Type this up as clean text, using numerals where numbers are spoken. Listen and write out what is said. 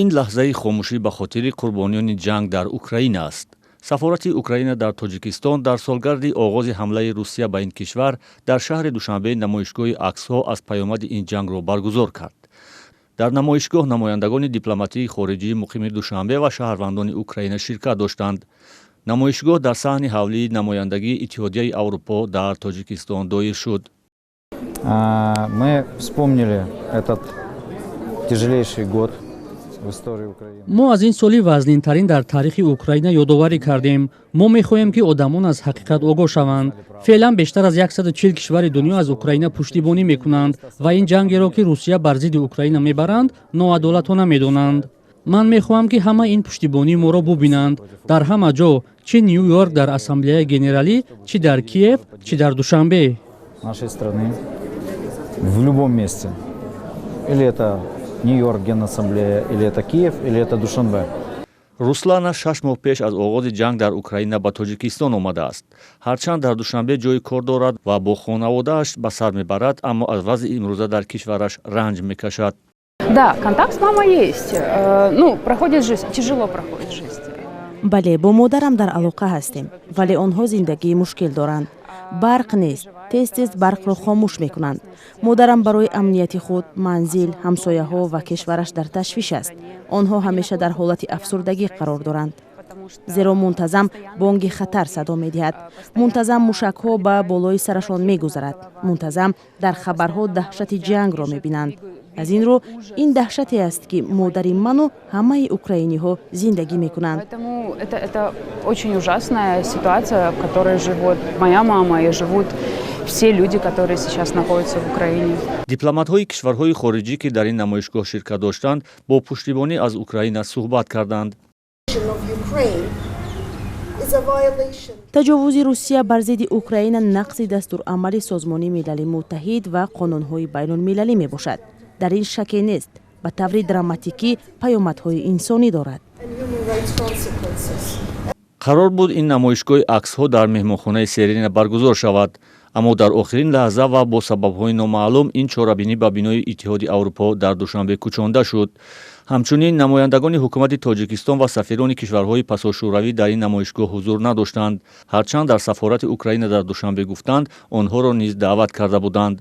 Ин лаҳзаи хомӯшӣ ба хотири қурбониёни ҷанг дар Украина аст. Сафорати Украина дар Тоҷикистон дар солгарди оғози ҳамлаи Русия ба ин кишвар дар шаҳри Душанбе намоишгоҳи аксҳо аз паёмади ин ҷангро баргузор кард. Дар намоишгоҳ намояндагони дипломатии хориҷии муқими Душанбе ва шаҳрвандони Украина ширкат доштанд. Намоишгоҳ дар саҳни ҳавлии намояндагии Иттиҳодияи Аврупо дар Тоҷикистон доир шуд. Мы вспомнили этот тяжелейший год в истории Украины. Мо аз ин соли вазнинтарин дар таърихи Украина ёдоварӣ кардем. Мо мехоҳем, ки одамон аз ҳақиқат огоҳ шаванд. Феълан бештар аз 140 кишвари дунё аз Украина пуштибонӣ мекунанд ва ин ҷангеро, ки Русия бар зидди Украина мебаранд, ноадолатона медонанд. Ман мехоҳам, ки ҳама ин пуштибонии моро бубинанд дар ҳама ҷо, чи Ню Йорк дар Ассамблеяи Генералӣ, чӣ дар Киев, чӣ дар Душанбе. Нашей страны в любом месте. Или это Нью-Йорк, Генассамблея, или это Киев, или это Душанбе. Руслана 6 моҳ пеш аз оғози ҷанг дар Украина ба Тоҷикистон омадааст. Ҳарчанд дар Душанбе ҷои кор дорад ва бо хонаводааш ба сар мебарад, аммо аз вазъи имрӯза дар кишвараш ранҷ мекашад. Да, контакт с мамой есть. Ну, проходит жизнь, тяжело проходит жизнь. Бале, бо модарам дар алоқа ҳастем, вале онҳо зиндагии мушкил доранд. Барқ нест, тез тез барқро хомӯш мекунанд. Модарам барои амнияти худ, манзил, ҳамсояҳо ва кишвараш дар ташвиш аст. Онҳо ҳамеша дар ҳолати афсурдагӣ қарор доранд, зеро мунтазам бонги хатар садо медиҳад, мунтазам мушакҳо ба болои сарашон мегузарад, мунтазам дар хабарҳо даҳшати ҷангро мебинанд. Аз ин рӯ ин даҳшате аст, ки модари ману ҳамаи украиниҳо зиндагӣ мекунанд. Поэтому это очень ужасная ситуация, в которой живет моя мама и живут все люди, которые сейчас находятся в Украине. Дипломатҳои кишварҳои хориҷӣ, ки дар ин намоишгоҳ ширкат доштанд, бо пуштибонӣ аз Украина суҳбат карданд. Of Ukraine is a violation Таҷовузи Русия бар зидди Украина нақзи дастурамали Созмони Милали Муттаҳид ва қонунҳои байнулмилалӣ мебошад. Дар ин шаке нест. Ба таври драматикӣ паёмадҳои инсонӣ дорад. And human rights consequences. Қарор буд ин намоишгоҳи аксҳо дар меҳмонхонаи Серена баргузор шавад, аммо дар охирин лаҳза ва бо сабабҳои номаълум ин чорабинӣ ба бинои Иттиҳоди Аврупо дар Душанбе кӯчонда шуд. Ҳамчунин намояндагони ҳукумати Тоҷикистон ва сафирони кишварҳои пасошӯравӣ дар ин намоишгоҳ ҳузур надоштанд, ҳарчанд дар сафорати Украина дар Душанбе гуфтанд, онҳоро низ даъват карда буданд.